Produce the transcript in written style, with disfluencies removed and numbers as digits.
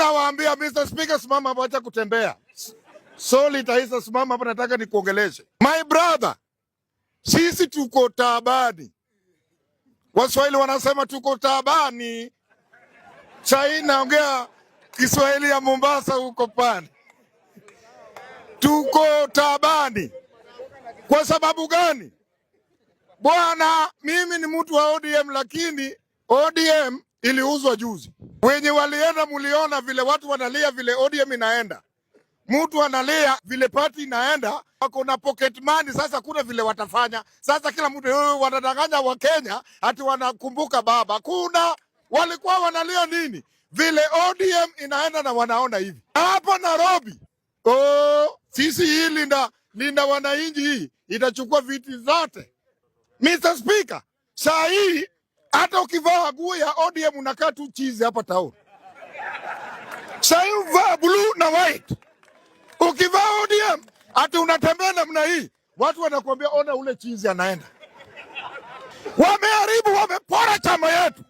Nawaambia, Mr. Speaker, simama hapo, acha kutembea. Soli Taisa, simama hapo, nataka nikuongeleshe. My brother, sisi tuko taabani. Waswahili wanasema tuko taabani. Sahii naongea Kiswahili ya Mombasa huko pale. Tuko taabani. Kwa sababu gani? Bwana, mimi ni mtu wa ODM, lakini ODM iliuzwa juzi. Wenye walienda muliona vile watu wanalia vile ODM inaenda, mtu analia vile party inaenda, wako na pocket money. Sasa kuna vile watafanya sasa, kila mtu wanadanganya Wakenya ati wanakumbuka baba. Kuna walikuwa wanalia nini vile ODM inaenda na wanaona hivi hapa Nairobi. Oh, sisi hii linda wananchi hii itachukua viti zote. Mr. Speaker, saa hii hata ukivaa nguo ya ODM unakaa tu chizi hapa town. Saa hii uvaa blue na white. Ukivaa ODM ati unatembea namna hii, watu wanakuambia ona ule chizi anaenda. Wameharibu, wamepora chama yetu.